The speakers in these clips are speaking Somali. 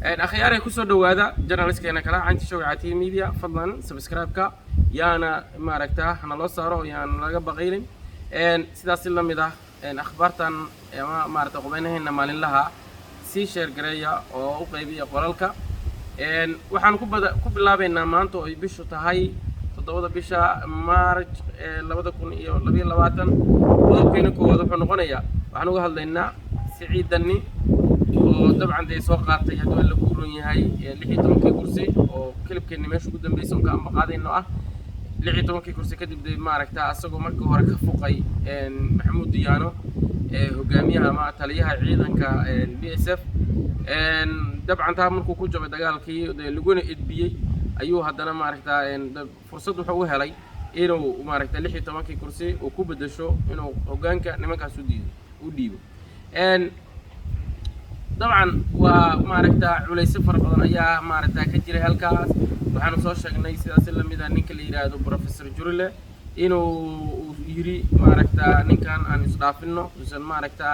Akhyaaray, kusoo dhowaada channelkeena kala Caynta Show Catiye Media. Fadlan subscribe-ka yaana maaragta hana loo saaro, yaana laga baqaylin. Sidaas si la mid ah akhbaartan ama maaragta qubaynaheena maalinlaha sii share gareeya oo u qaybiya qolalka. Waxaan ku bada ku bilaabeynaa maanta oo ay bishu tahay 7da bisha March 2022. Qodobkeena koowaad wuxuu noqonayaa, waxaan uga hadlaynaa Siciid Dani oo dabcan dee soo qaatay, hadduu Alla ku ron yahay, 16kii kursi oo clipkeenni meesha ugu dambeysay oon ka ambaqaadayno ah. 16kii kursi kadib dee maaragta asagoo markii hore ka fuqay Maxamuud Diyaano, hogaamiyaha ama taliyaha ciidanka BSF. Dabcan taa markuu ku jabay dagaalkii dee laguna edbiyey ayuu haddana maaragta fursad wuxuu u helay inuu maaragta 16kii kursi uu ku beddesho inuu hoggaanka nimankaas u diido, u dhiibo. Dabcan waa maaragta culaysyo fara badan ayaa maaragta ka jiray halkaas. Waxaanu soo sheegnay sidaas lamid ah ninka la yidhaahdo Professor Jurile inuu yiri, maaragta, ninkan aan isdhaafino, usan maaragta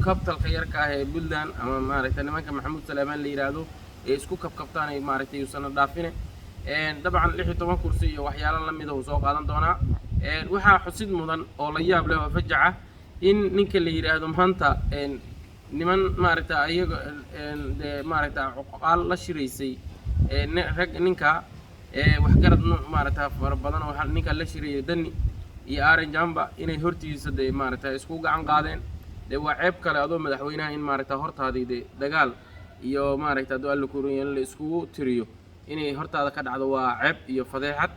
kabtalka yarka ah ee Puntland ama maaragta nimanka Maxamuud Salaamaan la yidhaahdo ee isku kabkabtaan ay maaragtay usana dhaafine. Dabcan 16 kursi iyo waxyaalo lamida uu soo qaadan doonaa. Waxaa xusid mudan oo la yaab leh oo fajaca in ninka la yidhaahdo maanta niman maaragta iyaga dee maaragta cuqaal la shiraysay, rag ninka waxgarad maaragta fara badan oo ninka la shirayay Dani iyo Aaron Jamba inay hortiisa dee maaragta isku gacan qaadeen. Dee waa ceeb kale adoo madaxweynaha in maaragta hortaadii dee dagaal iyo maaragta hadduu Alla kuran la iskugu tiriyo inay hortaada ka dhacdo, waa ceeb iyo fadeexad.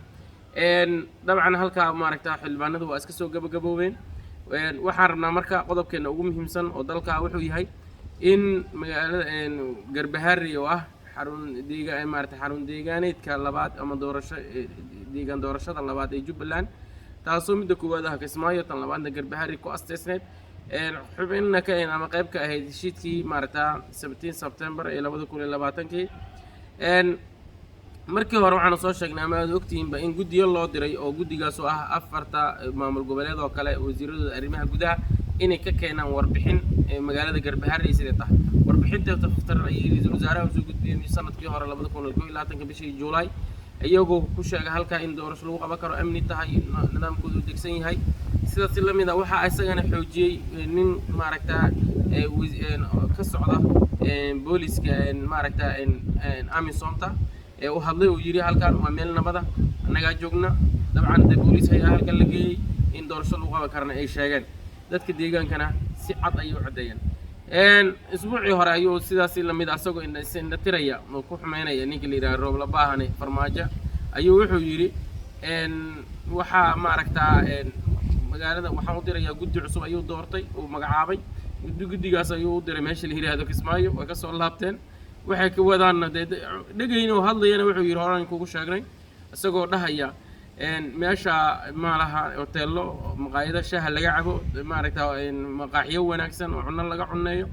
Dabcan halkaa maaragta xildhibaanadu waa iska soo gabagaboobeen. Waxaan rabnaa marka qodobkeena ugu muhiimsan oo dalka wuxuu yahay in magaalada Garbaharey oo ah xarun deega maarata xarun deegaaneedka labaad ama doorasho deegaan doorashada labaad ee Jubbaland, taasoo midda koowaad ah Kismaayo, tan labaadna Garbaharey ku asteysneyd, xubinna ka ama qayb ka ahayd heshiidkii maarata 17 September ee 2020kii. Markii hore waxaanu soo sheegnay ama aad ogtihiinba in guddiyo loo diray oo guddigaas oo ah afarta maamul goboleed oo kale wasiiradooda arrimaha gudaha inay ka keenaan warbixin magaalada Garbaharey siday tahay. Warbixinta taftiran ayay ra-iisul wasaaraha usoo gudbiyey sanadkii hore 2021ka bishii Juulaay, iyagoo ku sheegay halkaa in doorasho lagu qaban karo, amni tahay, nidaamkoodu u degsan yahay. Sidaas la mid a waxaa isagana xoojiyey nin maaragta ka socda booliska maaragta AMISOMta ee u hadlay uu yidhi halkan waa meel nabada, annagaa joogna. Dabcan dee booliis ayaa halkan la geeyey in doorasho lagu qaban karana ay sheegeen dadka deegaankana si cad ayay u caddeeyeen. Isbuucii hore ayuu sidaasi lamid asagoo indhatiraya oo ku xumeynaya ninka la yidhaha Roobla Baahane Farmaajo ayuu wuxuu yidhi, waxaa maaragtaa magaalada waxaan u dirayaa guddi cusub ayuu doortay, uu magacaabay guddi. Guddigaas ayuu u diray meesha la yidhaahdo Kismaayo, way ka soo laabteen. Waxay ka wadaanna dee dhegayn oo hadlayana wuxuu yidhi horaan kugu sheegnay, isagoo dhahaya meesha ma laha hoteello, maqaayado shaaha laga cabo, maaragta maqaaxiyo wanaagsan oo cunno laga cuneeyo.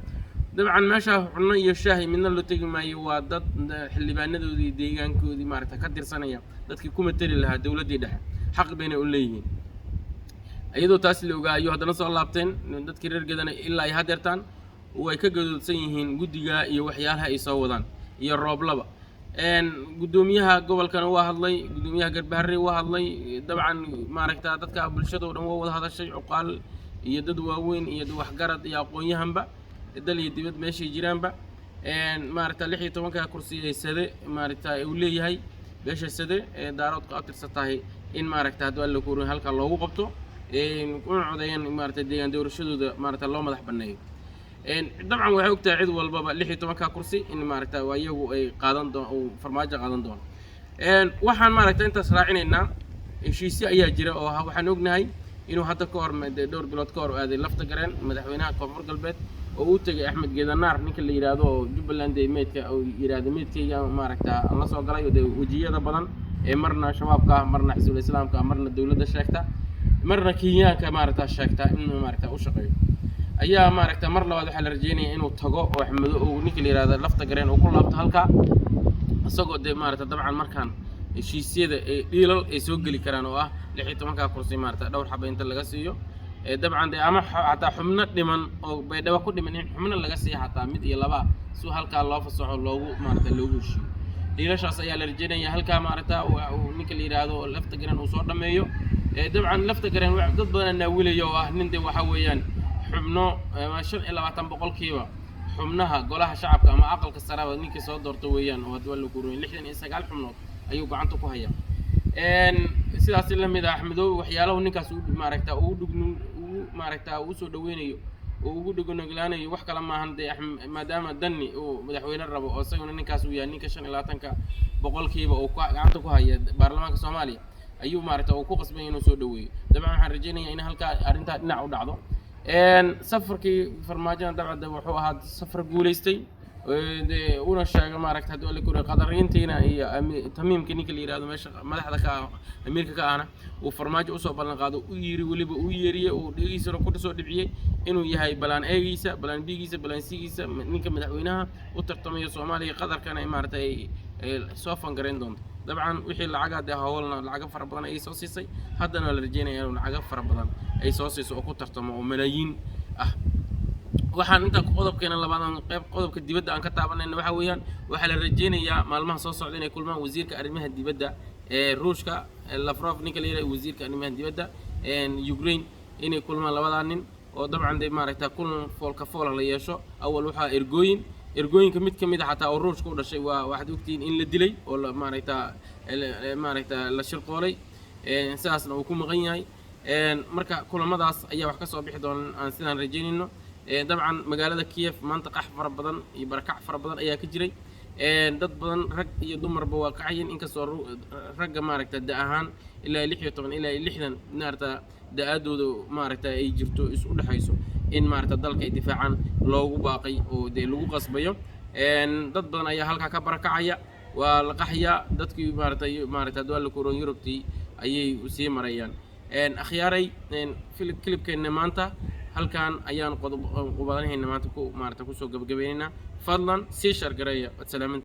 Dabcan meesha cunno iyo shaahi midna loo tegi maayo, waa dad xildhibaanadoodii deegaankoodii maaragta ka tirsanaya, dadkii ku mateli lahaa dowladdii dhexe, xaq bayna u leeyihiin. Iyadoo taas la ogaa ayuu haddana soo laabteen. Dadkii reer Gedana ilaa ay hadeertaan way ka gadoodsan yihiin guddiga iyo waxyaalaha ay soo wadaan iyo Rooblaba. Guddoomiyaha gobolkana waa hadlay, guddoomiyaha Garbaharey waa hadlay. Dabcan maaragta dadka bulshada oo dhan waa wada hadashay, cuqaal iyo dad waaweyn iyo waxgarad iyo aqoon-yahanba, dal iyo dibad meeshay jiraanba. Maaragta 16ka kursi ee Sade maaragta uu leeyahay beesha Sade ee Daaroodka abtirsatahay in maaragta hadduu Alla kuurin halka loogu qabto, una codeeyaan, maaragta deegaan doorashadooda maaragta loo madax banneeyo. Dabcan waxay ogtahay cid walbaba 16ka kursi in maaragta iyagu ay qaadan doon, uu Farmaajo qaadan doono. Waxaan maaragta intaas raacinaynaa, heshiisyo ayaa jira oo waxaan ognahay inuu hadda ka hor dee dhowr bilood ka hor aaday Lafta Gareen, madaxweynaha Koonfur Galbeed, oo uu tegay Axmed Geedanaar, ninka la yidhaahdo oo Jubbaland ee meydka uu yidhaahdo meydkayga maaragta aan la soo galay, oo dee wejiyada badan ee marna Shabaabka ah, marna Xisbul Islaamka ah, marna dowladda sheegta, marna Kenyaanka maaragta sheegta inuu maaragta u shaqeeyo, ayaa maaragta mar labaad waxaa la rajeynaya inuu tago oo Axmedo uu ninka la yidhahdo Lafta Gareen uu ku laabto halkaa, isagoo dee maaragta dabcan markaan heshiisyada ee dhiilal ay soo geli karaan oo ah 16ka kursi maaragta dhowr xaba inta laga siiyo. Dabcan dee ama xataa xubno dhiman oo Baydhabo ku dhiman in xubno laga siiya xataa mid iyo laba, si halkaa loo fasaxo, loogu maarata loogu heshiiyo. Dhiilashaas ayaa la rajeynaya halkaa maaragta uu ninka la yidhaahdo Lafta Garan uu soo dhammeeyo. Dabcan Lafta Garan dad badanaa naawilaya oo ah nin de waxa weeyaan xubno ama 25% xubnaha Golaha Shacabka ama Aqalka Saraba ninkii soo doorto weeyaan, oo hadda waa la guuroyin 69 xubnood ayuu gacanta ku hayaa. Sidaas la mid ah Axmedoobe, waxyaalahu ninkaas uu maaragta ugu dhugnu ugu maaragta uu soo dhaweynayo oo ugu dhugunuglaanayo wax kale maahan dee, maadaama Danni uu madaxweyne rabo oo isaguna ninkaas uu yahay ninka 25% uu gacanta ku haya baarlamaanka Soomaaliya, ayuu maaragta uu ku qasbay inuu soo dhaweeyo. Dabcan waxaan rajeynayaa in halkaa arrintaa dhinac u dhacdo. Safarkii Farmaajona dabcan de wuxuu ahaa safar guulaystay. Dee una sheega maaragta haddii la koriyo Qadariintiina iyo Tamiimka ninka la yidhahdo meesha madaxda ka ah, amiirka ka ahna, uu Farmaajo usoo ballan qaado, u yiri weliba uu yeeriyey, uu dhegiisana ku soo dhibciyey inuu yahay plan A-giisa, plan B-giisa, plan C-giisa, ninka madaxweynaha u tartamayo Soomaaliya, Qadarkana maaragta ay soo fund-garayn doonto. Dabcan wixii lacagaa dee howlna lacago fara badan ayay soo siisay, haddana waa la rajeynaya inuu lacago fara badan ay soo siiso oo ku tartamo oo malaayiin ah. Waxaan intaa qodobkeena labaad aan qayb qodobka dibadda aan ka taabanayna waxa weeyaan, waxaa la rajeynayaa maalmaha soo socda inay kulmaan wasiirka arrimaha dibadda ee Ruushka Lavrov ninka la yidhaha, wasiirka arrimaha dibadda Ukraine, inay kulmaan labadaa nin oo dabcan dee maaragta kulan foolka foola la yeesho. Awal waxaa ergooyinka mid ka mid a xataa oo Ruushka u dhashay waa waxaad ogtihiin in la dilay oo la maaragta la shirqoolay, sidaasna uu ku maqan yahay. Marka kulamadaas ayaa wax ka soo bixi doona aan sidaan rajeynayno. Dabcan magaalada Kiev maanta qax fara badan iyo barakac fara badan ayaa ka jiray. Dad badan, rag iyo dumarba, waa qaxayeen, inkastoo ragga maaragta da ahaan ilaa 16 ilaa 60 maaragta da-aadooda maaragta ay jirto is u dhexayso in maaragta dalka ay difaacaan loogu baaqay oo dee lagu qasbayo. Dad badan ayaa halkaa ka barakacaya, waa la qaxyaa dadkii maaragtay haddii la koron Yurubtii ayay sii marayaan. Akhyaaray, clip-keenna maanta halkan ayaan qodob qubadanahayna maanta ku maaragta kusoo gabagabaynaynaa. Fadlan sii share gareeya. Waad salaamantihiin.